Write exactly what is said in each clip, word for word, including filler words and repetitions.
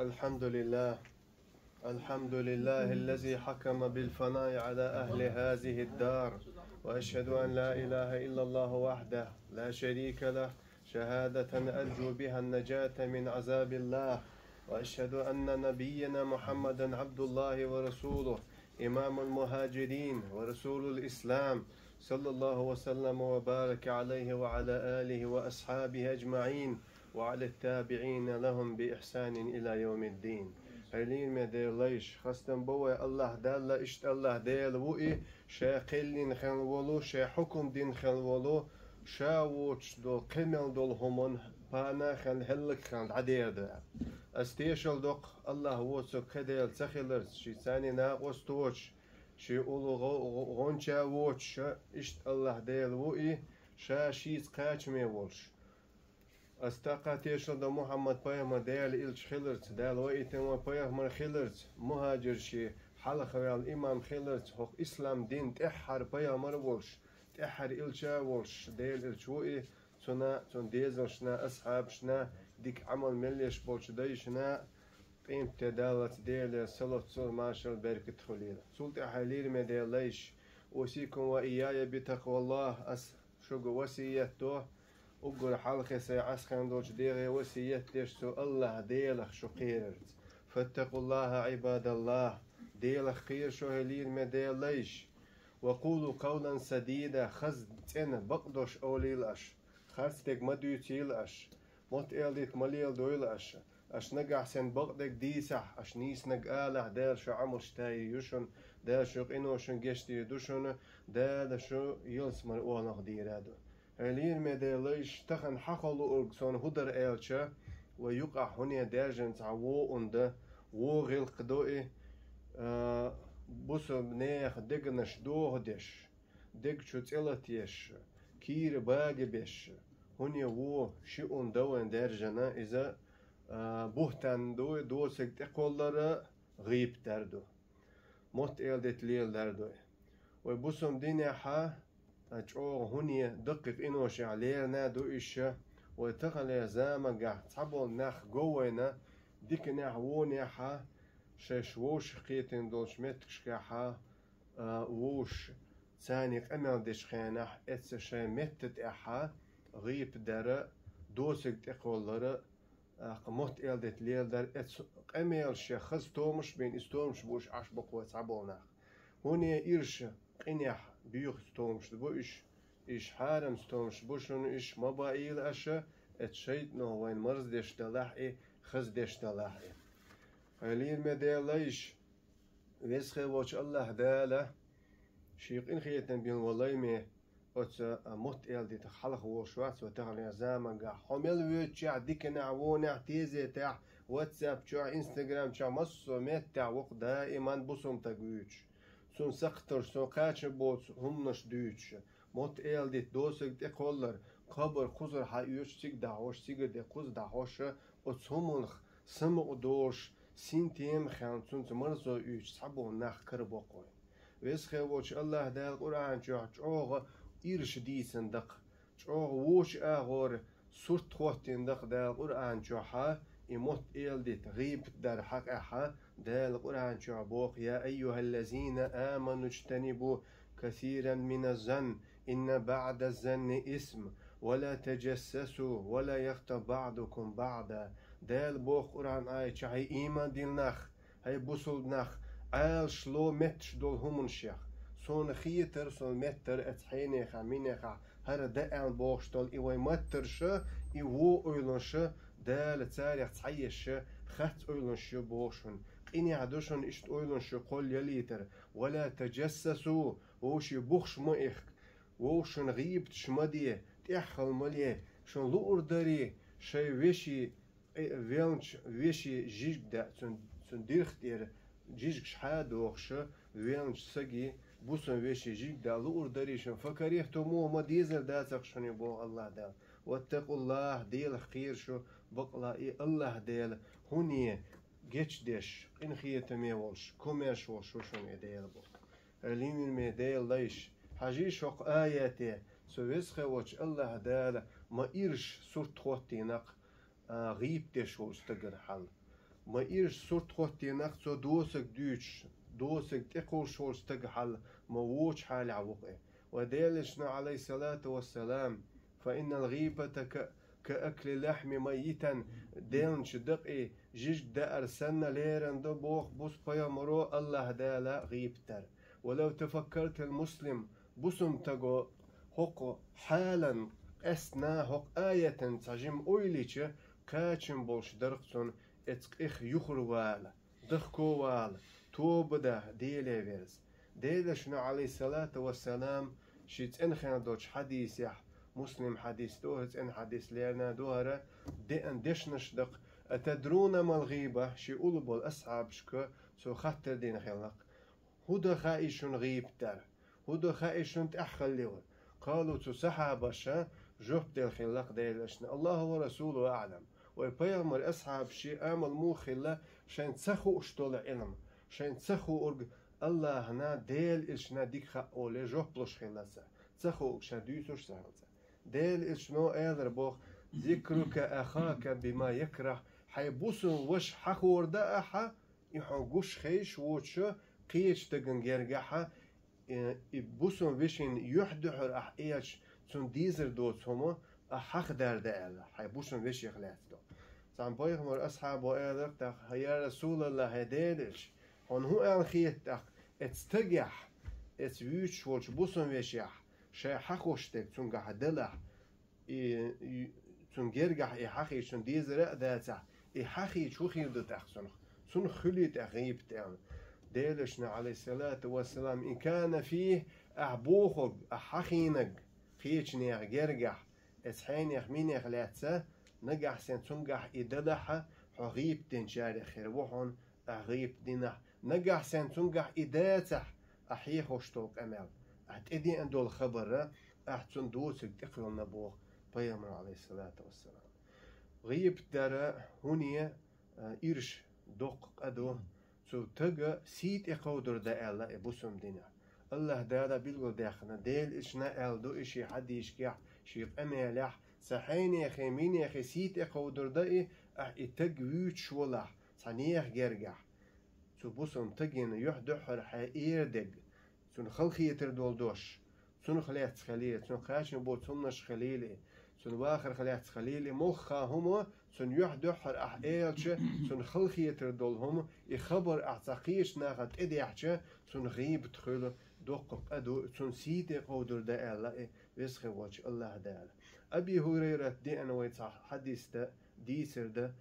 الحمد لله. الحمد لله الذي حكم بالفناء على أهل هذه الدار، وأشهد أن لا إله إلا الله وحده لا شريك له، شهادة أرجو بها النجاة من عذاب الله، وأشهد أن نبينا محمدا عبد الله ورسوله، إمام المهاجرين ورسول الإسلام، صلى الله وسلم وبارك عليه وعلى آله وأصحابه أجمعين، وعلى التابعين لهم بإحسان إلى يوم الدين. Хьалийна ме Делайш, хастам бо вай Аллаһ Далла, иштта Аллаһ Дела ву и, ша кхеллин хел волу, ша хьукум дин хел волу, ша воцуш долу, кхел мел долу хӀуман пана хел, хӀеллак хел дӀадер ду. Ас тешал доккху Аллаһ воцург кхин Дела ца хиларца, ши царний накъосточу, ши улу гӀо-, гӀо-, гӀонча воцуша, иштта Аллаһ Дела ву и, ша шийца кхачаме волуш. Ас такха тешал до Мухьаммад пайхамар Дела илча хиларца, Дала ваийтина вай пайхамар хиларца, мухьаджирши хьалха ваьлла имам хиларца, хӀокху ислам дин тӀаьххьара пайхамар а волуш, тӀаьххьара илча а волуш, Дела илча ву и, цуна, цунна дезалшна, асхьабашна, дика Ӏамал меллеш болчу дайшна, къематде даллалц Делера салоццул маршал беркат хуьлийла. Цул тӀаьхьа лийр ме Делайш, усикум ва ияя битакъваллах, ас шуга васият до, уггар хьалхе сайн Ӏаскхина долчу дегӀе васият деш цу Аллаһ Делах шу кхерарца. Фаттакъуллаха, Ӏибадаллах, Делах кхера шу, хьалийр ме Делайш. Ва къулу къавлан садида, хаза цӀена бакъдош олийла аш, харц дерг ма дуьйцийла аш, мотт элдийта ма леладойла аш. Аш нагахь санна бакъдерг дийцахь, аш нийсаниг алахь, Дала шу Ӏамалш тайийр ю шуна, Дала шу къиношна гечдийр ду шуна, Дала шу ялсамане охьадийр ду. Хьалийр ме Делайш, тахана хьан хьо луург суна хӀун дара аьлча, вай юкъахь хӀуне даьржина цхьа вон ун дан, вон гӀиллакх до и, а, бусалба нехан дегнаш дохадеш, дег чу цӀе латоеш, кийра багабеш, хӀуне вон ши ун дан вайна даьржина, иза, а, буьхтан ду, доцург тӀекхоллар а, гӀийбат дар а ду. Мотт элдийта леладар а ду. Вай бусалба динехь а чӀогӀа хӀуне даккхий къиношехь лерина а ду иш, вай таханлера заманахь цхьаболу нах го вайна, диканехь а, вонехь а, шайша вовшах кхетийна долчу меттигашкахь а, а, вовшаш царний къамел дечу хенахь, эцца шайн метта тӀехь а гӀийбат дар а, доцург тӀекхоллар а, тӀаккха мотт элдийта леладар а, эцца къамелаш шех хаза томаш а бина, и томаш бууш Ӏаш бу-кх вай цхьаболу нах. ХӀуне ирша къинехь боьхачу томашна бу иш, иш хьарамца томаш бу шуна, иш ма баийла аша, эцца шайтӀано вайна марздеш далахь и, хаза деш далахь и. Хьалийр ме Делайш, Веза-Воккхачу Аллаха Дала шен къинхетам бина валай ме, оцу мотт элдийтах хьалха волуш вац вай таханлера заманахь. Хьо мел воьдучехь, диканехь а, вонехь а, тезетехь а, WhatsApp чохь а, Instagram чохь а, массо а меттехь а ву-кх даиман бусалба стаг вуьйцуш. Цунна сакхташ, цунна кхачам боцу хӀуманаш дуьйцуш. Мотт элдийта, доцург тӀекхоллар, кхабар, кхузара хьаоьцуш, цига дӀахьош, цигара де кхуза дӀахьош, оцу хӀуманах самукъа долуш, синтем а хилла, цунца марзо оьцуш цхьаболу нах карабо-кх вайна. Веза-Воккхачу Аллаха Дала Къуръан чохь чӀогӀа ирша дийцина ду-кх, чӀогӀа вочу агӀор сурт хӀоттийна ду-кх Дала Къуръан чохь а, и мотт элдийта, гӀийбат дар хьакъехь а, Дала Къуръан чохь боху: «Я айюхаллазина аману жтанибу касиран мина ззанни, инна баъда ззанни исм, ва ла тажассасу, ва ла яхтаб баъдукум баъда». Дала боху Къуръан аят чохь: «ХӀай ийман дилла нах, хӀай бусалба нах, Ӏалаш ло метташ долу хӀуманашех. Суна хетара, суна меттара эцца хьенехахь, минехахь хӀара дан аьлла бохуш долу и вайн маттараша, и вон ойланаша, Дала царех цхьаесша, харц ойланаш ю боху шуна. Къинехь ду шуна иштта ойланаш ю кхоллаялийтар. Ва ла тажассасу, вовшийн бухаш ма ихка, вовшашна гӀийбаташ ма де, тӀеххьал ма ле, шуна луур дарий, шайн вешин, э, велначу вешин жижиг дан, цуьнан, цуьнан дирх тӀера жижигаш хьа а дохуша, велначу сагий бусалба вешин жижиг дан луур дарий шуна, фа карихтумугьу, ма дезар дацара шуна», — боху Аллаха Дала. «Ваттакъуллаха, Делах кхера шу, бакъалла и Аллаха Дела хӀуне гечдеш, къинхетаме волуш, комаьрша волуш ву шуна и Дела», — боху. Хьалийр ме Делайш, хьажийша хӀокху аяте, Цу везхе волчу Аллаха Дала ма ирш сурт хоттийнакх, а, гӀийб деш волчу стагана хьал. Ма ирш сурт хоттийнакх цо досаг дуьйцуш, досаг тӀекхуллуш волчу стага хьал, ма вочу хьалехь ву-кх и. Ва Делан Элчано, Ӏалайхиссалату вассалам, «Фа иннал гӀийбата ка, ка акли лахьми маййитин», деллачу дакъий жижиг даар санна лерина ду боху бусу пайхамаро Аллаха Дала гӀийбат дар. «Ва лав тафаккартал муслим», бусум таго хӀокху хьалан къаьстина, хӀокху аятан цхьа жима ойла йича, кхачам болуш дара-кх цунна эцу къих юхур вала, дахко вала, тоба дан, Деле верза. Делан Элчано, Ӏалайхиссалату вассалам, шен цӀена хенахь долчу хьадисехь, Муслим хьадис ду хӀара, цӀена хьадис лерина ду хӀара, деана дешнаш ду-кх: «Атадруна мал гӀийба?» Шен уллехь болу асхьабашка цо хаттар дина хилла-кх: «ХӀун дан хаьий шуна гӀийбат дар? ХӀун дан хаьий шуна тӀаьххьаллар?» Къалу, цу сахьабаша жоп делла хилла-кх Делан Элчане: «Аллаху ва расулуху аӀлам». Вай пайхамар асхьабаш шен амал муха хилла, шайна ца хууш долу Ӏилма, шайна ца хуург Аллахана, Делан Элчана дика хаьа олий жоп луш хилла цара, ца хуург шайна дуьйцуш ца хилла цара. Делан Элчано элира боху: «Зикрука ахака бима якрахь», хьайн бусун ваша хьахор дан ахьа, и хьо гуш хезаш воцучу кхечу стагана гергахьа, э, и бусун вешин юьхь-дуьхьара ахь элча, цунна дезар доцу хӀума ахь хьахадар дан аьлла, хьайн бусун вешех лаьцна долу. Цхьана пайхамар асхьабо элира тӀаккха: «Я Расулаллах, хьайн Делан Элча, хьуна хӀун аьлла хета тӀаккха, эцу стагехь, эцу вуьйцуш волчу бусун вешехь, шайн хьахош дерг цуьнгахь делахь, и, и, цунна гергахь и хьахийчун дезара а дацахь, и хьахийча хӀун хир ду тӀаккха цунах? Цунах хуьлий тӀаккха гӀийбат?» аьлла. Делан Элчано, Ӏалайхиссалату вассалам: «Ин кана фихи», ахь бохург, ахь хьахийнарг, кхечу нехан гергахь, эцу хьенех-минех лаьцна, нагахь санна цуьнгахь и делахьа, хьо гӀийбат динчарех хир ву хьуна, ахь гӀийбат динахь, нагахь санна цуьнгахь и дацахь, ахь хьехош долу къамел, ахь тӀедеана долу хабар, ахь цунна доцург тӀекхоьллина боху пайхамаро, Ӏалайхиссалату вассалам. ГӀийбат дар хӀуне, а, ирш доккха къа ду, цу стага сий тӀекховдар дан аьлла и бусум динехь. Аллаха Дала билгалдаьккхина, Делан Элчано аьлла ду и шен хьадисашкахь, шен къамелехь: «Сан хьенехе, минехе сий тӀекховдар дан и, ахь и стаг вуьйцуш волахь, цхьа нехан гергахь». Цу бусум стагана юьхь-дуьхьара хьайн эр дерг, цунна халахетар долу дош, цунах лаьцна хилийла, цунна кхачам боцу хӀуманаш хилийла, цунна вахарх лаьцна хилийла, муьлхха хӀума цунна юьхь-дуьхьара ахь элча, цунна халахетар долу хӀума, и хабар ахь цхьа кхечу нахана тӀедехча, цунна гӀийбат хуьлу, доккха къа ду, цунна сий тӀекховдар дан аьлла и везхе волчу Аллаха Дала. Аби ХӀурайрата деана вай цхьа хьадис дан, дийцар дан,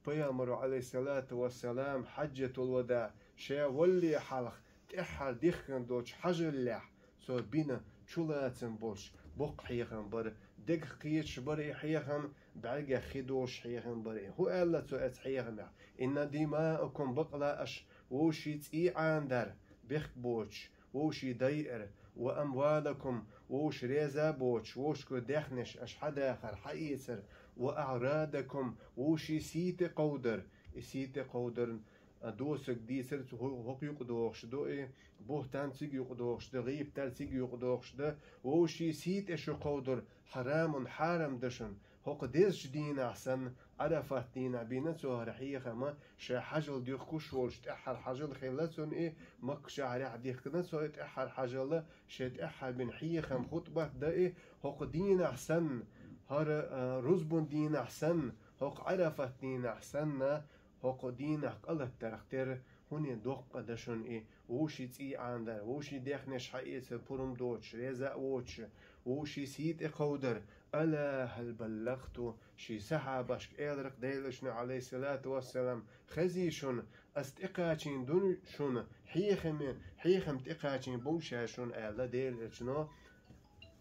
Пайхамаро, Ӏалайхиссалату вассалам, хьаджатул-вада, ша валале хьалха тӀаьххьара дихкина долчу хьажаллехь, цо бина чулацам болуш боккха хьехам бара, дегах кхеташ бара и хьехам, бӀаьргех хи долуш хьехам бара и. ХӀун аьлла цо оцу хьехамехь: «Инна димаакум», бакъ лаахь аша вовшийн цӀий Ӏанадар, бехк боцуш, вовшийн дайар, «ва амвалакум», вовшийн реза боцуш, вовшашкара даьхнаш аша хьадахар, хьаэцар, «ва аърадакум», вовшийн сий тӀекховдар, и сий тӀекховдарна, а, досаг дийцар, цу хӀу-, хӀокху юкъадогӀуш ду и, буьхтан цига юкъадогӀуш ду, гӀийбат дар цига юкъадогӀуш ду, вовшийн сий тӀе шу кховдар, хьарамун, хьарам ду шуна, хӀокху дезачу дийнахь санна, Ӏарафат дийнахь бина цо хӀара хьехам, ша хьажал дихкуш волуш тӀаьххьара хьажал хилла цунна и, Макка шахьарехь дихкина цо и тӀаьххьара хьажал, шен тӀаьххьара бина хьехам, хутӀбат дан и, хӀокху дийнахь санна, хӀара, а, рузбан дийнахь санна, хӀокху Ӏарафат дийнахь санна, хӀокху дийнахь къа латдарх тера, хӀунда доккха дан шуна и, вовшийн цӀий Ӏанадар, вовшийн даьхнаш хьаэцар пурам доцуш, реза а воцуш, вовшийн сий тӀекховдар, «Ала хьал баллахту», шен сахьабашка элира-кх Делан Элчано, Ӏалайхиссалату вассалам, хезий шуна, ас тӀекхачийна дуй шуна, хьехаме, хьехам тӀекхачийна буй ша шуна аьлла, Делан Элчано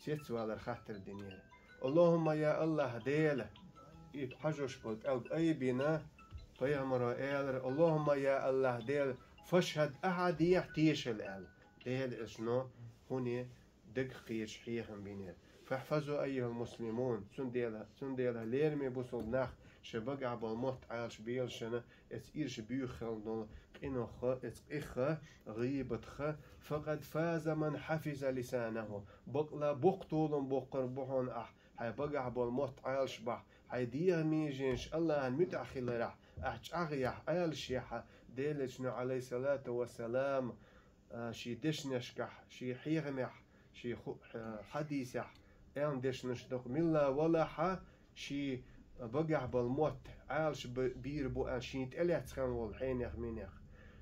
цецвалар хаттар динера. «Аллахумма, я Аллаха Дела», и хьажош болу тӀелг айбина, пайхамаро элира: «Аллахумма, я Аллаха Дела, фашхад», ахьа дехьа тешал аьлла. Делан Элчано хӀуне дагах кхеташ хьехам бинера. «Фахфазу айюхал муслимун», цундела, цундела лераме бусулба нах, шайн багахь болу мотт Ӏалаш белашана, эца ирша буьйха хилла долу къинохха, эца къихха, гӀийбатха, факъад фаза ман хафиза лисанаху. Бакъла боккха толам боккхар бу хьона ахь, хьайн багахь болу мотт Ӏалаш бахь, хьайн дегӀан меженаш Аллахьан муьтӀахь хиларахь, ахь чӀагӀъяхь, Ӏалашъяхь, Делан Элчано, Ӏалайхиссалату вассалам, а, шен дешнашкахь, шен хьехамехь, шен ху-, хьа-, хьадисехь, аьлла дешнаш доккху, милла валахьа, шен багахь болу мотт Ӏалаш б-, бийр бу аьлла, шен тӀелаьцна хилла волу хьенех минех.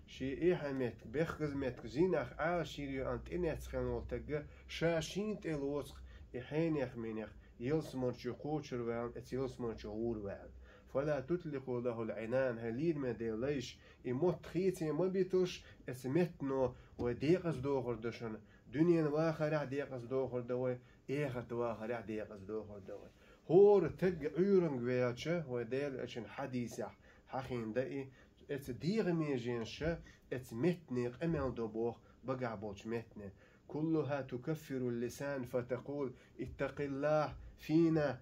Шен эхьа меттиг, бехказа меттиг, зинах Ӏалаш йийр ю аьлла, тӀелаьцна хилла волу тагга, ша шен тӀе лоцу и хьенех минех, ялсаманчу кхочур ваьлла, эца ялсаманчу гӀур ваьлла. Фала тутликъу лахул Ӏинан, хьайн лийраме Делан лайш, и мотт хийце ма биталаш, эца меттано вай декъаза дохур ду шуна, дуьненан вахарехь декъаза дохур ду вай, эхарта вахарехь декъаза дохур ду вай. ХӀора таг Ӏуьйранга ваьлча, вай Делан Элчан хьадисехь хьахийна дан и, эца дегӀан меженаша, эца меттане къамел до боху багахь болчу меттане. Куллуха тукаффиру лисан фатакъул: «Иттакъиллах фина».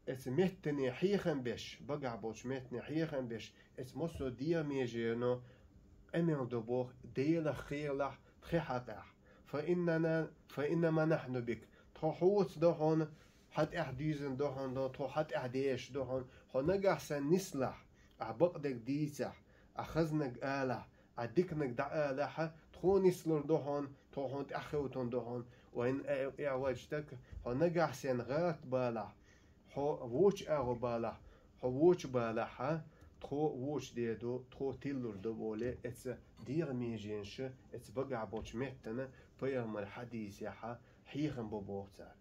Эца меттане хьехам беш, багахь болчу меттане хьехам беш, эца массо а дегӀан межено къамел до боху: «Делах кхералахь тхе хьакъехь. Фа иннана, фа иннама нахьну бик». Тхо хьоца до хьуна, хьан тӀехь дуьйзина до хьуна, тхо хьан тӀехь дезаш до хьуна, хьо нагахь санна нислахь, ахь бакъдерг дийцахь, ахь хазнарг алахь, ахь диканиг дӀаалахьа, тхо нислур ду хьуна, тхо хьуна тӀаьхьахевтун ду хьуна, вайн э-, э-, вайчу таг, хьо нагахь санна гӀалат балахь, хьо вочу агӀо балахь, хьо вочу балахьа, тхо вочу дер ду, тхо тиллур ду, боху, эца дегӀан меженаша, эца багахь болчу меттана пайхамар хьадисехьа хьехам бо боху цара.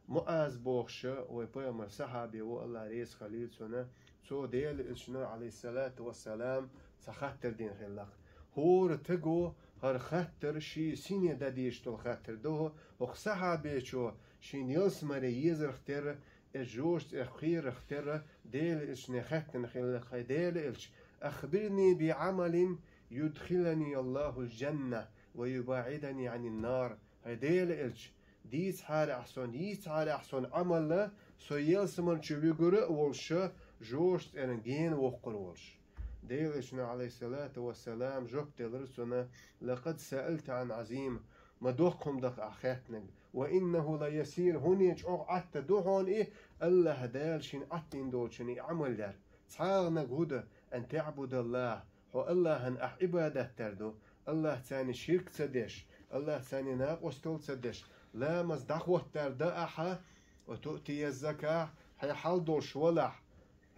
МуӀаз бохуша, вай пайхамар сахьаби ву, Аллах реза хилийла цунна, цо Делан Элчано, Ӏалайхиссалату вассалам, цхьа хаттар дина хилла-кх. ХӀора таго хӀара хаттар шен сине дан дезаш долу хаттар ду, хӀокху сахьабечо шена ялсамаре езарх терра, эца жожа цӀерах кхерарх терра, Делан Элчане хаьттина хилла-кх: «ХӀай Делан Элча, ахбирни би Ӏамалин юдхилани Аллахул джанна ва юбаӀидани Ӏанин нар». ХӀай Делан Элча, дийцахьара ахь суна, йийцахьара ахь суна Ӏамал, со ялсамани чу вуьгур а волуша, жожа цӀеран гена воккхур волуш. Делан Элчано, Ӏалайхиссалату вассалам, жоп делира цунна: «Лакъад саалта Ӏан Ӏазим, ма доккха хӀума ду-кх ахь хаьттинарг, ва иннаху ла ясир, хӀунда чӀогӀа Ӏатта ду хьуна и, Аллаха Дала шена Ӏаттийна долчунна и Ӏамал яр. Цхьа а наг хӀу ду, ан таӀбудаллах, хьо Аллахьан ахь Ӏибадат дар ду, Аллахьца ширк ца деш, Аллахьца накъосталла ца деш, ламаз дӀахӀоттор ду ахьа, ва туътия заках, хьайн хьал долуш валахь,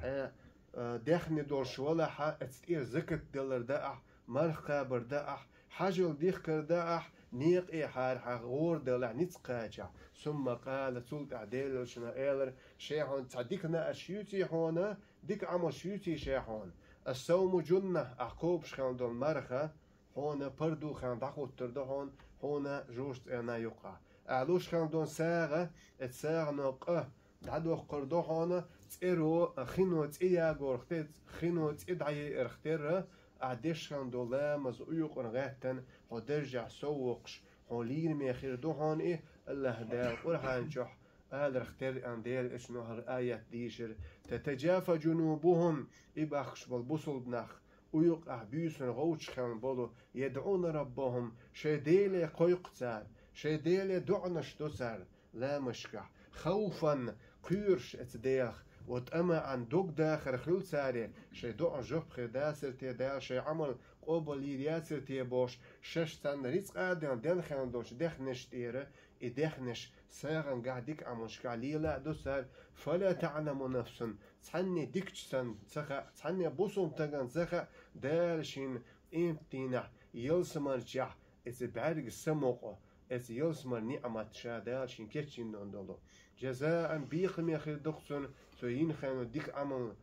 хьайн, а, даьхни долуш валахьа, эца тӀера закат далар ду ахь, марха кхабар ду ахь, хьажал дихкар ду ахь, некъа хьарахьа гӀора далахь ницкъ кхачахь». Сумма къала, цул тӀаьхьа Делан Элчано элира: «Шен хьуна цхьа дика нааша юьйций хьуна, дика Ӏамалш юьйций шен хьуна? Ас-савму джунна, ахь кхобуш хилла долу марха хьуна парду хилла дӀахӀуттур ду хьуна, хьуна жожа цӀена юккъахь. Ахь луш хилла долу сагӀа, эца сагӀано къа дӀадоккхур ду хьуна, цӀеро, хино цӀе ягорх те, хино цӀе дӀаеарх терра, ахь деш хилла долу ламаз юкъана гӀаьттина, хьо даржехь сов воккхуш, хьо лийраме хир ду хьуна и, Аллаха Дала Къуръан чохь аларх терра», аьлла, Делан Элчано хӀара аят дийшира: «Татаджафа джунубухум», и бахкаш болу бусулба нах, уьйкъахь буьйсанна гӀовчаш хилла болу, «ядӀуна раббахум», шайн Деле кхойкху цара, шайн Деле доӀанаш до цара, ламазашкахь, хавфан, кхоьруш эца Делах, ва тӀамаӀан, дог дахар хуьлу царе, шайн доӀа жоп хир дацара те Дала, шайн Ӏамал къобалйийр яцара те бохуш, шаьш царна рицкъа а дина, дина хилла долчу даьхнаш тӀера, и даьхнаш сагӀангахь, дика Ӏамалшкахь лела а ду цара, «фала таӀламу нафсун», цхьанне дикачу санна ца хаьа, цхьанне бусулба стагана ца хаьа, Дала шена къематдийнахь, ялсаманчехь, эца бӀаьрга самукъа, эца ялсаман ниӀмат ша Дала шена кечйина долу. Джазаан, бекхаме хир ду-кх цунна, цо йина хилла дика Ӏамал,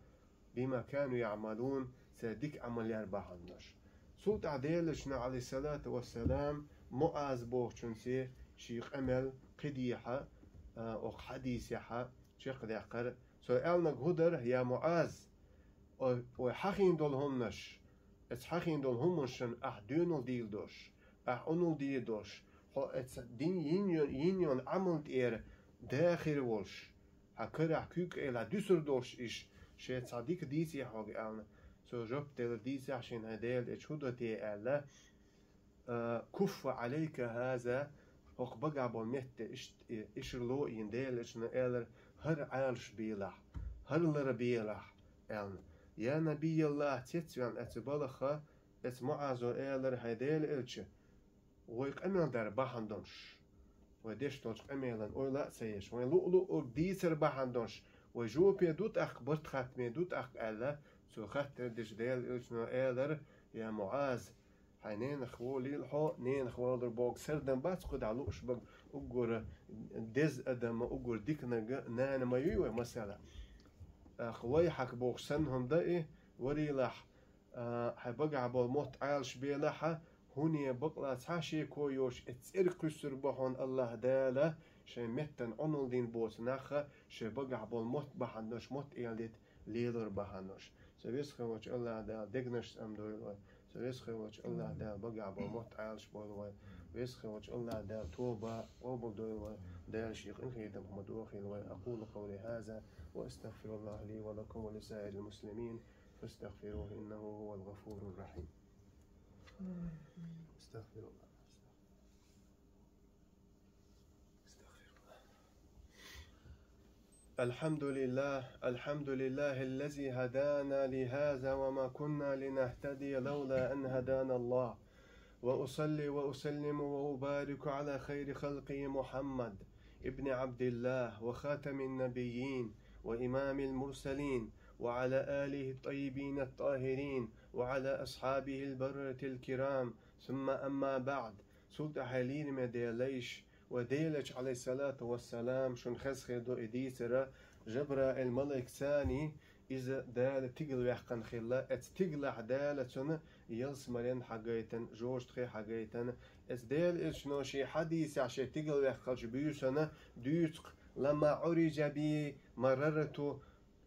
«бима кану яӀмалун», цара дика Ӏамал яр бахьана долуш. Цул тӀаьхьа Делан Элчано, Ӏалайхиссалату вассалам, МуӀаз бохучунца шен къамел кхидӀа а, а, окху хьадисехьа чекхдаьккхира. Цо аьлларг хӀун дара: «Я МуӀаз, ой, ой, хьахийна долу хӀуманаш, эца хьахийна долу хӀуманашна ахь доьналла дийр долуш, ахь Ӏуналла дийр долуш, хьо эца дин йин йо-, йин йолу Ӏамал тӀера да хир волуш, хьан карахь куьг къелахь дуьсур долуш иша, шен цхьа дика дийций хьоьга», аьлла. Цо жоп делар дийцахь шийна: «ХӀай Делан элча, хӀун до те?» — аьлла. «Куффа Ӏалайка хӀаза», хӀокху багахь болу метта иштта, ишар ло йина, Делан элчано элира: «ХӀара Ӏалаш белахь, хӀара лара белахь», — аьлла. Я Набияллах, цецваьлла оцу балхах, оцу МуӀазо элира: «ХӀай Делан элча, вай къамел дар бахьана долуш, вай деш долчу къамелан ойла а ца еш, вайн луъу-луъург дийцар бахьана долуш, вай жопе ду тӀаккха, барт хаттаме ду тӀаккха», — аьлла, цо хаттар дича, Делан элчано элира: «Я МуӀаз, хьайн ненах волийла хьо, ненах валар бохург сардам бац кху дӀа лууш берг, уггар деза адам а, уггар диканиг а нана ма юй вай, масала. ТӀаккха вайхьак бохуш санна хӀума дан и, варийлахь, а, хьайн багахь болу мотт Ӏалаш белахь, хӀуне бакъ а цхьа шеко йоцуш, и цӀерга кхуьссур бу хьуна Аллаха Дала, шайн меттана Ӏуналла дина боцу нах, шайн багахь болу мотт бахьана долуш, мотт эладита лелор бахьана долуш. Со веза хилла волчу Аллаха Дала дегнашца ам дойла вай. Со веза хилла волчу Аллаха Дала багахь болу мотт Ӏалаш бойла вай. Веза хилла волчу Аллаха Дала тоба къобал дойла вай. Дала шен къинхетам ма дохийла вай. أقول قولي هذا وأستغفر الله لي ولكم ولسائر المسلمين فاستغفروه إنه هو الغفور الرحيم. أستغفر الله. أستغفر الله. الحمد لله، الحمد لله الذي هدانا لهذا وما كنا لنهتدي لولا أن هدانا الله. وأصلي وأسلم وأبارك على خير خلقه محمد ابن عبد الله وخاتم النبيين وإمام المرسلين وعلى آله الطيبين الطاهرين وعلى أصحابه البررة الكرام، ثم أما بعد. Цул тӀаьхьа, лераме Делан лайш, вайн Делан элча, Ӏалайхиссалату вассалам, шуна хезна хир ду и дийцар, Жабраил малайк царний, иза Дала тигала ваьккхина хилла, оцу тигалахь Дала цунна ялсаманин хьагайтина, жожагӀатин хьагайтина. Оцу Делан элчано шен хьадисехь шен тигала ваьккхинчу буьйсанна дуьйцу-кх: لما عرج بي مررت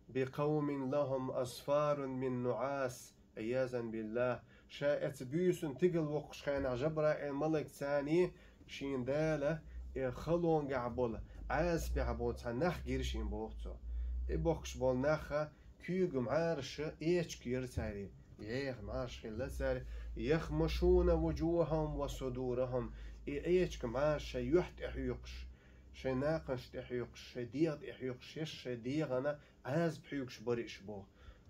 بقوم لهم أظفار من نحاس، عياذا بالله. Ша оцу буьйсанна тигала воккхучу хенахь Жабраил малайк царний шена Дала и халонгахь болу, Ӏазапехь болу цхьа нах гира шена, боху цо. И боккхуш болу нах куьйга мӀараш, эчка яра цаьргахь, еха мӀараш хилла цаьргахь. يخمشون وجوههم وصدورهم. И эчка мӀараш шайн юьхь тӀе хьоькхуш, шайн накханаш тӀе хьоькхуш, шайн дегӀ тӀе хьоькхуш, шаьш шайн дегӀана Ӏазап хьоьгуш бара уьш, боху.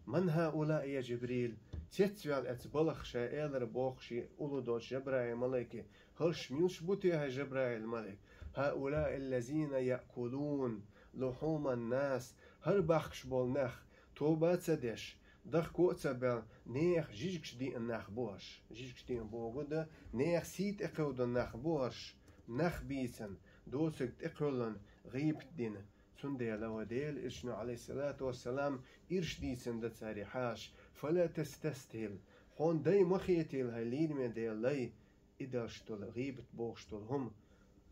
من هؤلاء يا جبريل؟ Цецваьлла оцу балхах ша элира, боху, шен уллохь долчу Жабраил малайке: хӀорш милаш бу те, хӀай Жабраил малайк? هؤلاء الذين يأكلون لحوم الناس. ХӀара бахкаш болу нах, тоба а ца деш, дохко а ца баьлла, нехан жижигаш деана нах бу хӀорш. Жижигаш деана бохург ду, нехан сий тӀекхевдина нах бу хӀорш. Нах бийцина, доцург тӀекхоьллина, гӀийбат дина. Цундела вайн Делан элчано, Ӏалайхиссалату вассалам, ирс дийцина дан цаьргахь хьаша: فلا تستسهل. Хьуна дай ма хетийла, хӀай лераме Делан лай, и деш долу, гӀийбат бохуш долу хӀума.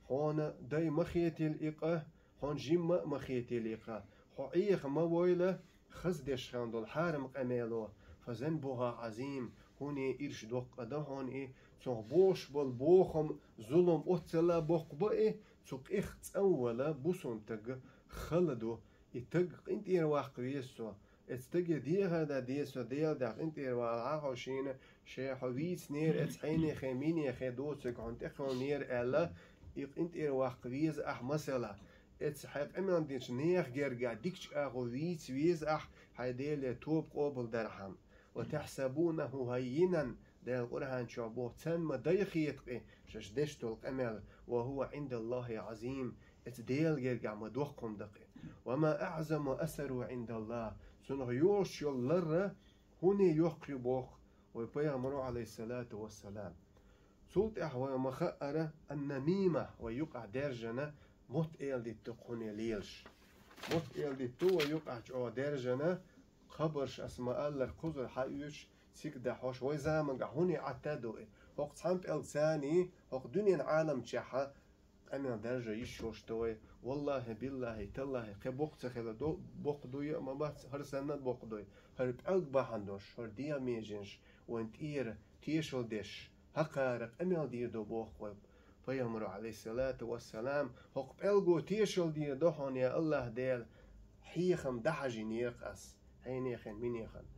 Хьуна дай ма хетийла и къа, хьуна жимма а ма хетийла и къа. Хьо Ӏеха ма войла хаза деш хилла долу хьарам къамело. فذنبها عظيم. ХӀуне ирс доккха къа дан хьуна и. Цунах бохуш болу бохам, зулам оццул а боккха бу и, цу къех цӀанвала бусалба стаг хала ду. И стаг къинтӀера ваккха веза со. Оцу стаге дехар дан деза со, Делан дуьхьа къинтӀера валахь хьо шена, ша хьо вийцинера, оцу хьенехе, минехе доцург хьуна тӀекхоьллинера аьлла, и къинтӀера ваккха веза ахь, масала. Оцу хьайн къамел динчу нехан гергахь дикачу агӀор вийца веза ахь, хьайн Деле тоба къобалдархьама. وتحسبونه هينا, Дала Къуръан чохь боху, царна ма дай хета-кх и шаьш деш долу къамел, وهو عند الله عظيم, оцу Делан гергахь ма доккха хӀума ду-кх и. وما أعظم أثره عند الله, цунах йолуш йолу ларра хӀуне йоккха ю, боху вайн пайхамаро, Ӏалайхиссалату вассалам. Цул тӀаьхьа вайна ма-хаъара, ан-намима, вай юкъахь даьржина, мотт эладитта ду-кх хӀуне лелаш. Мотт эладитта ду вай юкъахь чӀогӀа даьржина, хабарш аса ма-аллара кхузара хьаоьцуш, цига дахьош, вай заманахь хӀуне Ӏатта а ду и. ХӀокху цхьана пӀелг царний, хӀокху дуьненан Ӏаламчохь къамел даржо йиш йолуш ду вай. Валлахи, биллахи, таллахи, кхин боккха ца хилла ду, боккха дуй а ма бац, хӀара санна а боккха дуй. ХӀара пӀелг бахьана долуш, хӀара дегӀан меженаш вайн тӀера тешалла деш, хӀокхара къамел дийр ду, боху вай пайхамаро, Ӏалайхиссалату вассалам. ХӀокху пӀелго тешалла дийр ду хьуна, я Аллаха Дела, хьехам дӀахьажийнера-кх ас хьенехана, минехана.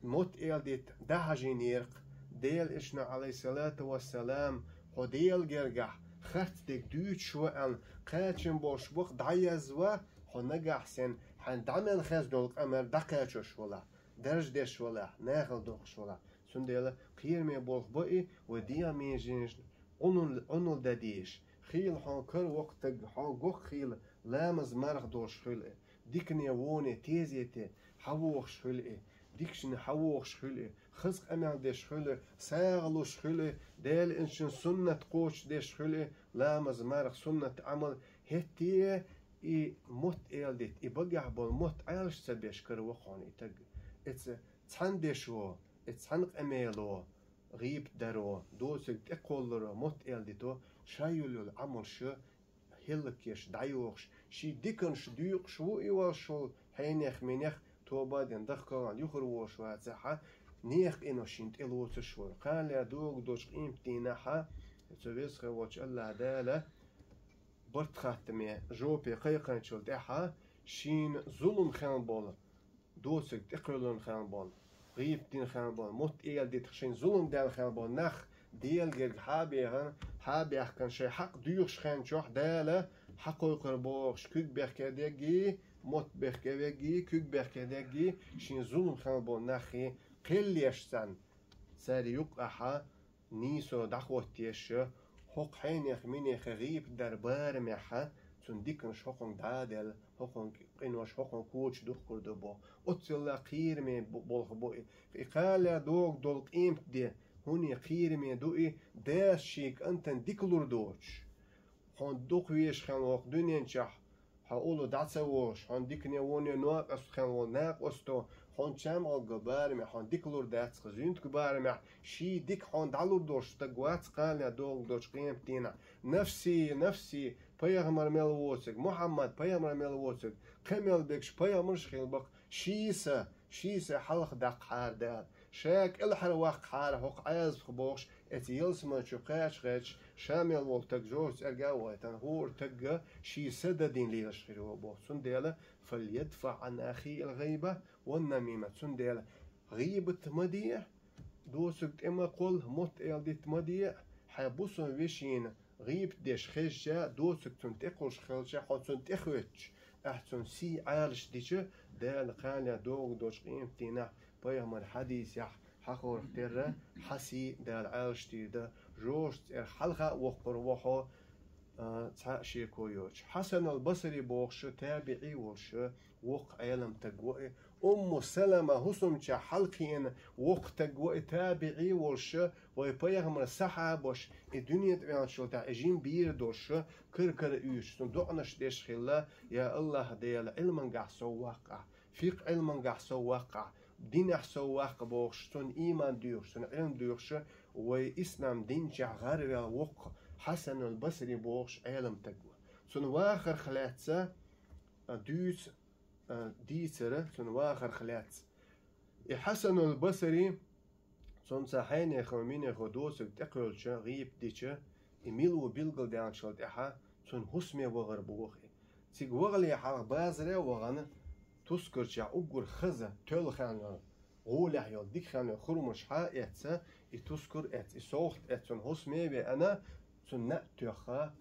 мотт-эладита дӀахьажийнера-кх, Делан Элчано, Ӏалайхи ссалату вассалам, хьо Делан гергахь харц дерг дуьйцуш ва аьнна, кхачам болуш бакъ дӀаязва, хьо нагахь санна хьайна дӀа мел хезна долу къамел дӀакхачош валахь, дарж деш валахь, нахала дохуш валахь. Цундела кхераме болх бо и, вай дегӀан меженаш Ӏунал, Ӏунал дан дезаш. Хийла хьуна кара воккха стаг, хьуна гоккха хийла, ламаз-марха долуш хуьлу и, дикане, воне, тезете хьавогӀуш хуьлу и, дикачу хьавогӀуш хуьлу и, хаза къамел деш хуьлу и, сагӀа луш хуьлу и, Делан Элчанан суннат кхочушдеш хуьлу и, ламаз-марха, суннат Ӏамал. ХӀетте а и мотт-эладита, и багахь болу мотт Ӏалаш ца беш кара воккха хьуна и стаг. Эца цхьана дешо, эца цхьана къамело, гӀийбат даро, доцург тӀекхолларо, мотт-эладито, ша йолу йолу Ӏамалш хӀаллакъеш, дӀайохуш, шен диканаш дуьйцуш ву и волуш волу хьенех-минех, тоба а дина, дахкалгӀан юхара волуш вацахь, нехан къинош шена тӀелоцуш волу. Кхана лаьа догӀу долчу къематдийнахь цу Веза-Воккхачу АллахӀ Дала барт-хаттаме жопе кхайкхинчул тӀаьхьа шена зулам хилла болу, доцург тӀекхоьллина хилла болу, гӀийбат дина хилла болу, мотт-эладитах шайна зулам даьлла хилла болу нах Делан герга хьа а бехна, хьа а баьхкина, шайн хьакъ дуьйцуш хенчохь Дала хьакхойкхур бохуш, куьг бехке дегги, мотт бехке вегги, куьг бехке дегги, шена зулам хилла болу нахе кхел еш санна, цаьрга юккъехь нийсо дӀахӀоттаеш, хӀокху хьенех-минех гӀийбат дар барамехь, цуьнан диканаш хӀокхунга дӀа а делла, хӀокхунна къинош хӀокхунна коча духкур ду боху. Оццул а кхераме бу-, болх бу и. И кхана лаьа догӀу долу къематде хӀунда кхераме ду и, дас шен кӀантана дика лур доцуш. Хьуна дукха везаш хилла воккха дуьнен чохь, хьо уллу дӀа ца вогӀуш, хьуна дикане, воне накъост хилла волу накъосто, хьуна чам гӀоргал барамехь, хьуна дика лур дац-кх, зуьнтиг барамехь, шен дика хьуна дӀалур долуш стаг вац кхана лаьа догӀу долчу къематдийнахь. Нафси, нафси, пайхамар мел воцург, Мухьаммад пайхамар мел воцург, кхин мел берш пайхамарш а хилла бакъ, шен са, шен са хьалха даккхахьара Дала, ша кӀелхьарваккхахьара хӀокху Ӏазапах бохуш, эца ялсамани чу кхача гӀерташ, ша мел волу стаг жожагӀатан цӀерга а вахийтина, хӀора стагга шен са дан дина лелаш хир ву боху. Цундела, «Фальядфаъ Ӏан ахихил гӀийба ван намима». Цундела гӀийбат ма де, доцург тӀе ма кхолла, мотт-эладита ма де, хьайн бусалба вешина гӀийбат деш хезча, доцург цунна тӀекхуьлуш хилча, хьо цунна тӀехоьттуш, ахь цунна сий Ӏалаш дича, Дала кхана лаьа догӀу долчу къематдийнахь, пайхамаран хьадисехь хьахорах терра, хьан сий Дала Ӏалаш дийр дан, жожагӀатан цӀера хьалха а воккхур ву хьо, а, цхьа а шеко йоцуш. Хьасанул Басри бохуш, табиӀий волуш, воккха Ӏеламстаг ву и. Умму Салама хӀусамчохь хьалакхиъна воккха стаг ву и, табиӀий волуш, вайн пайхамаран сахьабаш, и дуьне тӀе ваьллачул тӀаьхьа и жима бийр долуш, кара-кара уьйраш, цунна доӀанаш деш хилла: «Я АллахӀ Дела, Ӏилмангахь сов ваккха ахь, фикъхӀ Ӏилмангахь сов ваккха ахь, динехь сов ваккха», – бохуш, цунна ийман доьхуш, цунна Ӏилма доьхуш, вайн ислам динчохь гӀараваьлла воккха Хьасанул Басри бохуш Ӏеламстаг ву. Цунна вахарх лаьцна, а, дуьйцу, а, дийцар цунна вахарх лаьцна. И Хьасанул Басри, цунна цхьа хьенехо, минехо доцург тӀекхоьллича, гӀийбат дича, и мила ву билгалдаьллачул тӀаьхьа, цунна хӀусаме вахар боху и. Цига вахале хьалха базара а вахана, тускарчохь уггар хаза, тоьлла хилла йолу, гӀолехь йолу, дика хилла йолу хурмаш хьа а эцна, и тускар эцна, и совгӀат эцна, цунна хӀусаме а веана, цунна наӀ тоьхна,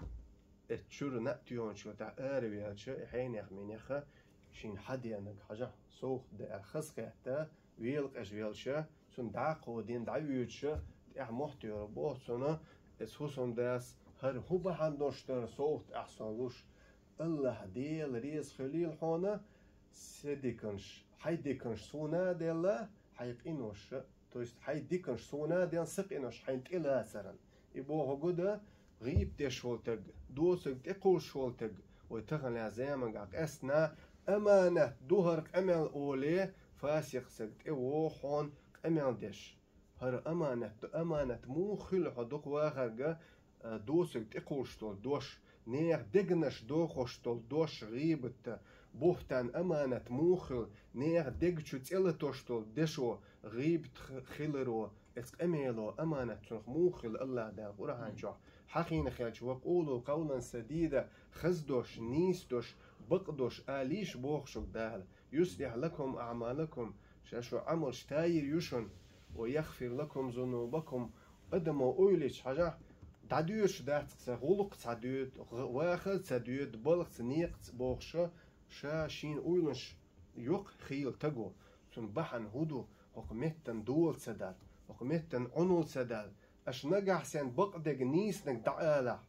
эцна чуьра наӀ тоьхначул тӀаьхьа араваьлча, и хьенех-минех шена хьадеанарг хьажахь, совгӀат дан аьлла хазахетта, велакъежа велча, цунна дӀа а кховдийна, дӀавоьдуш, тӀаьхьа мохь тоьхна боху цунна, эцу хӀусамдас: «ХӀара хӀун бахьана долуш дара совгӀат ахь суна луш?» «АллахӀ Дела реза хуьлийла хьуна, сан диканаш, хьайн диканаш суна а делла, хьайн къинош, то есть хьайн диканаш суна а делла, сан къинош хьайна тӀелацарна». И бохург ду, гӀийбат деш волу стаг, доцург тӀекхуьлуш волу стаг, вай тахана заманахь къаьстина, аманат ду хӀара къамел олий, фасикъ стаг тӀе вогӀу хьуна къамел деш. ХӀара аманат ду, аманат муха хуьлу хьо дукха вахарга, а, доцург тӀекхуьлуш долу дош, нехан дегнаш дохош долу дош, гӀийбат, бухӀтан аманат муха хуьлу, нехан дег чу цӀе латош долу дешо, гӀийбат х-, хиларо, эцу къамело аманат цунах муха хуьлу АллахӀ Дала Къуръан чохь? Хьан хиъна хилча: «Ва къулу къавлан садида», хаза дош, нийса дош, бакъ дош алийша боху шуьга Дала. «Юслихь лакум аъмалакум», Ша шун Ӏамалш тайийр ю шуна. «Ва яхфир лакум зунубакум». Адамо уйлича хьажахь, дӀадоьдуш дац ца, гӀулакх ца доьду, гӀ-, вахар ца доьду, балха ца, некъа ца бохуш, ша шийна уйланаш йоккха хийла таго. Цунна бахьана хӀун ду, хӀокху меттан дола ца дала, хӀокху меттан Ӏунал ца дала. Аша нагахь санна бакъдерг, нийсанарг дӀаалахь.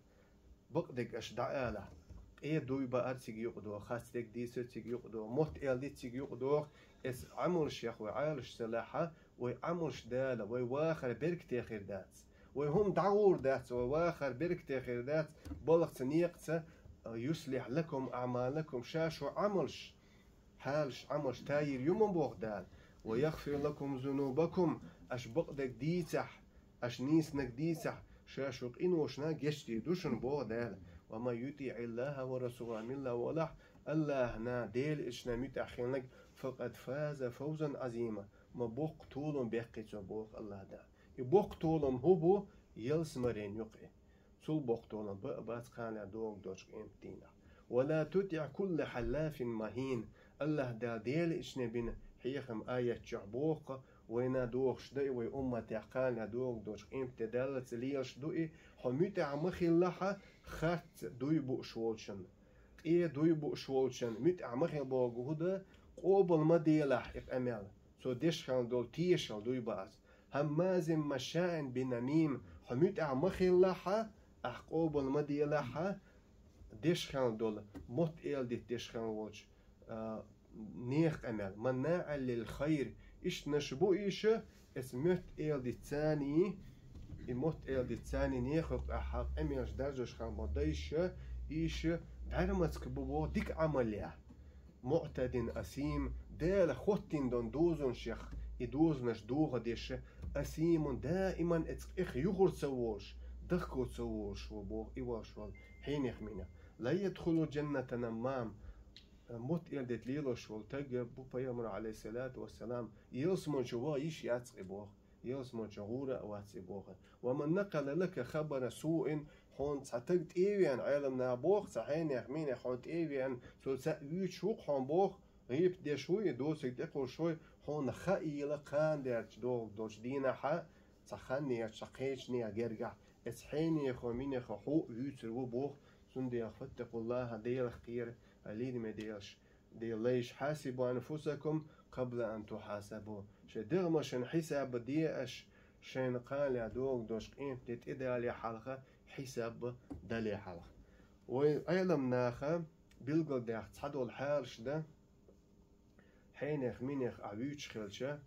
Бакъдерг аша дӀаалахь. Къе дуй баар цига юкъадоху, харцдерг дийцар цига юкъадоху, мотт-эл дитар цига юкъадоху. Эс Ӏамалшех вай Ӏалаш ца лахь, вай Ӏамалш Дала, вай вахар беркате хир дац. Вай хӀума дӀагӀур дац, вай вахар беркате хир дац, балха ца, некъа ца, «юслихь лакум аӀмалакум», ша шун Ӏамалш, хьалаш, Ӏамалш тайийр ю ма боху Дала. «Ва яхфир лакум зунубакум», аша бакъдерг дийцахь, аша нийсанарг дийцахь, ша шун къиношна гечдийр ду шуна боху Дала. «Ва ман ютиӀиллахӀа ва расулахӀ», милла валахь, АллахӀна, Делан элчанна муьтӀахь хилларг, «факъад фаза фавзан Ӏазима», ма боккха толам баьккхи цо боху АллахӀ Дала. И боккха толам хӀун бу, ялсаманин юкъа. Цул боккха толам бан а бац кхана догӀу долчу къематдийнахь. «Ва ла тутиӀ кулла хьаллафин махӀин». АллахӀ Дала Делан элчане бина хьехам аят чохь боху, вайна догӀуш дан и вай умматех кхана догӀу долчу къематде даллалц лелаш ду и, хьо муьтӀахь ма хилалахь харц дуй бууш волчунна. Къе дуй бууш волчунна муьтӀахь ма хила боху хӀун дан, къобал ма делахь и къамел. Цо деш хилла долу тешалла дуй бац. «ХӀаммазин машшаӀин бинамим», хьо муьтӀахь ма хилалахь, ахь къобал ма делахь, деш хилла долу, мотт-эл дита деш хилла волчу, а, нехан къамел. «МаннаӀил лил хайр», иштанаш бу иша, эца мотт-эл дита царний, и мотт-эл дита царний нехан юкъахь къамелаш даржош хилла болу дайша, иша бӀаьрмацка бу боху дика Ӏамал яхь. «МуӀтадин асим», Дала хӀоттийна долу дозанашех, и дозанаш дохадеш, асимун, даиман эца къех юхур ца волуш, дахко ца волуш ву боху и волуш волу хьенех-минех. «Ла ядхулул жанната наммам». Мотт-эл дита лелош волу таг бу Пайхамар, Ӏалайхиссалату вассалам, ялсамани чу ваха йиш яц и боху. Ялсамани чу гӀура а вац и боху. «Ва ман накъала лака хабара суин», хьуна цхьа таг тӀе а веана, Ӏеламнаха боху, цхьа хьенех-минех хьуна тӀе а веана, цо цхьаъ вуьйцуш ву-кх хьуна боху, гӀийбат деш ву и, доцург тӀекхуьуш ву и, хьуна хаийла кхана дерчу догӀу долчу дийнахь, цхьа хан ечу, цхьа кхечу нехан гергахь, эца хьенехо-минехо хьо а вуьйцур ву боху, цундела «фаттакъуллахӀа», Делах кхера, лийна ме Делаш. Делайш: «Хьасибу анфусакум къабла ан тухьасабу». Шайн дегӀмашна хьисаб де аша, шайна кхана догӀу долчу къематде тӀедале хьалха, хьисаб дале хьалха. Вай Ӏеламнаха билгалдаьхна цхьадолу хьалаш дан, хьенех-минех ахь вуьйцуш хилча,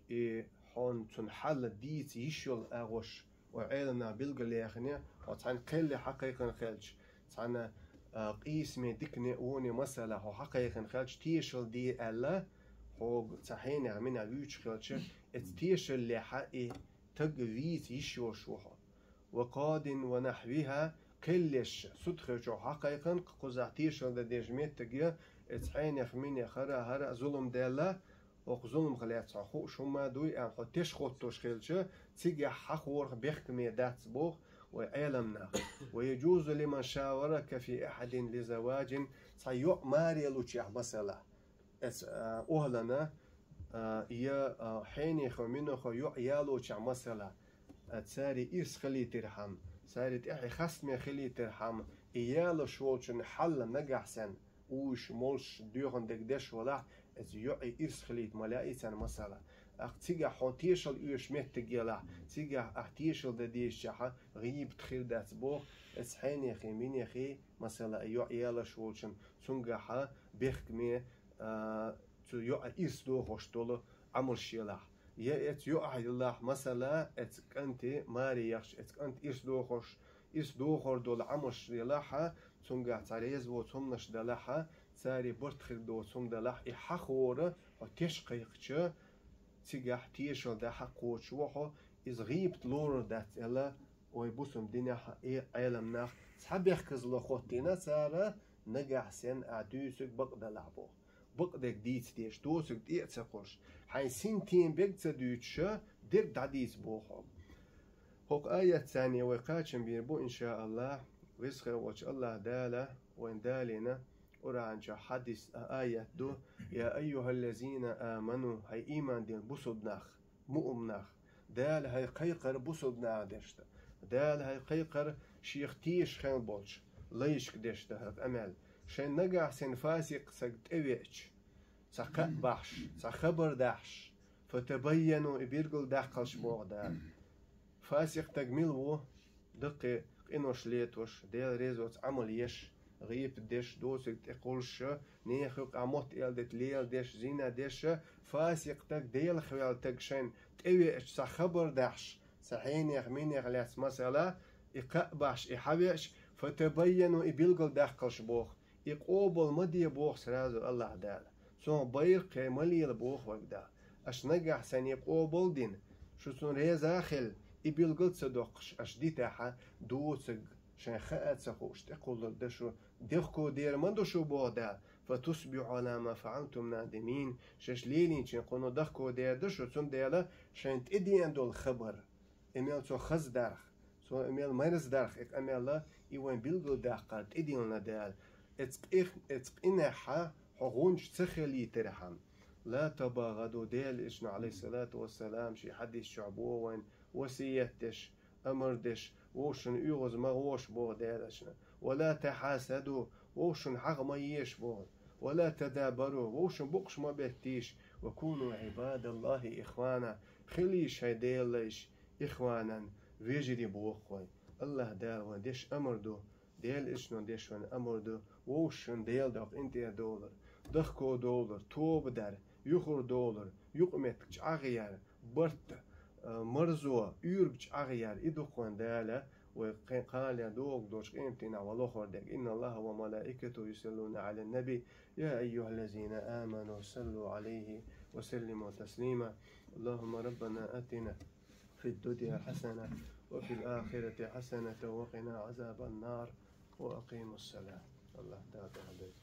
и хьуна цунна хьал дийца йиш йолу агӀош, вай Ӏеламнаха билгалъяьхна, хьо цхьаьна кхел хьакхайкхина хилча, цхьаьна, а, къийсаме, дикане, воне масала хьо хьакхайкхина хилча, тешалла де аьлла, хьо цхьа хьенех-минех вуьйцуш хилча, эца тешаллехь и таг вийца йиш йолуш ву хьо. «Ва къадин ва нахьвихӀа», кхел еш, судхо чохь хьакхайкхина, кхузахь тешалла дан деза меттиг я, эца хьенех-минех хӀара а, хӀара а зулам даьлла, хӀокху зуламах лаьцна хьо хууш хӀума дуй аьлла, хьо теш хӀоттош хилча, цигахь хьахорах бехкаме дац боху вай Ӏеламнаха. «Ва яжузу лиман шаварака фи ахьадин ли заваджин», цхьа йоӀ маре лучехь масала, эца, а, охӀлана, а, я, а, хьенехо-минехо йоӀ ялочехь масала, а, цаьрий ирс хилийтархьама, цаьрий тӀаьхье хастаме хилийтархьама, и ялош волчун хьал нагахь санна, уьш молуш доьхна дерг деш валахь, эца йоӀе ирс хилийта ма лаьий царна масала. Ахь цигахь хьо тешалла оьшуш меттиг елахь, цигахь ахь тешалла дан дезачехь гӀийбат хир дац боху, эца хьенехий, минехий, масала, йоӀ ялош волчун, цунгахь бехкаме, а, цу йоӀа ирс дохош долу Ӏамалш елахь. Я эца йоӀ хьаелахь, масала, эца кӀанте маре яхча, эца кӀанта ирс дохош, ирс дохор долу Ӏамалш елахь, цунгахь цхьа реза воцу хӀуманаш далахь, цаьрий барт хир доцу хӀума далахь, и хьахора хьо теш кхайкхича, цигахь тешалла дан хьакхочуш ву хьо, иза гӀийбат лорур дац аьлла, вай бусалба динехь и Ӏеламнах цхьа бехказло хӀоттийна цара, нагахь санна ахь дуьйцург бакъ далахь боху. Бакъдерг дийца дезаш, доцург тӀе а ца кхуьссуш, хьайн синтем берг ца дуьйцуша, дерг дӀадийца боху хьо. ХӀокху аятца вай кхачам бийр бу, иншааллахӀ, веза хир волчу АллахӀ Дала вайна далийна Къуръан чу хьадис а аят ду: «يا أيها الذين آمنوا», хӀай иман дина бусулба нах, муъмин нах. Дала хӀай кхайкхар бусулба наха дешта. Дала хӀай кхайкхар шех тешаш хилла болча лайшка дешта хӀара къамаьл. Шайн нагахь санна фасикъ саг тӀевеача, цхьа кхаъ бахьаш, цхьа хабар дахьаш, «فتبينوا», и билгалдаккхалаш боху Дала. Фасикъ стаг мила ву? Даккхий къинош летош, Дела резоца Ӏамал еш, гӀийбат деш, доцург тӀекхуллуш, нехан юкъахь мотт-эладита леладеш, зина деш, фасикъ стаг, Делах ваьлла стаг шайна тӀевеача, цхьа хабар дахьаш, цхьа хьенех-минех лаьцна масала, и кхаъ бахьаш, и хьавеача, «فتبينوا», и билгалдаккхалаш боху. И къобал ма де боху сразу АллахӀ Дала. Цунах байракх ма лела боху вайга Дала. Аша нагахь санна и къобал дина, шу цунна реза а хилла, и билгал а ца доккхуш, аша дитахь, доцург шайн хаа а ца хууш тӀекхуллур ду шу, дехко дер ма ду шу боху Дала. «فتصبحوا على ما فعلتم نادمين». Шаьш лелийначун кхунах дехко дер ду шу, цундела шайна тӀедеана долу хабар, и мел цо хаза дарх, цо и мел мерза дарх, и къамел а, и вайн билгалдаккхар тӀедиллина Дала. Эцу къих-, эцу къинехь хьо гӀунча ца хилийтархьама. «لا تباغضوا», Делан Элчано, Ӏалайхиссалату вассалам, шен хьадис чохь боху вайна, васият деш, амар деш, вовшашна оьгӀаз ма гӀоша боху Делан Элчано. «ولا تحاسدوا», вовшашна хьагӀ ма еша боху. «ولا تدابروا», вовшашна букъаш ма беттийша. «وكونوا عباد الله إخوانا», хилийша хӀай Делан лайш, «إخوانا», вежарий боху вай. АллахӀ Дала вайна деш амар ду, Делан Элчано деш вайна амар ду, вовшашна Делан дуьхьа къинтӀера довлар, дехко довлар, тоба дар, юхур довлар, юкъаметтиг чӀагӀъяр, барт, а, марзо, уьйриг чӀагӀъяр, и ду-кх вайна Дала вай кхин кхана догӀу долчу къематдийнахь вай лохур дерг. «إن الله وملائكته يصلون على النبي، يا أيها الذين آمنوا صلوا عليه وسلموا تسليما. اللهم ربنا آتنا في الدنيا حسنة وفي الآخرة حسنة وقنا عذاب النار. وأقيموا الصلاة». АллахӀ Дала тӀехь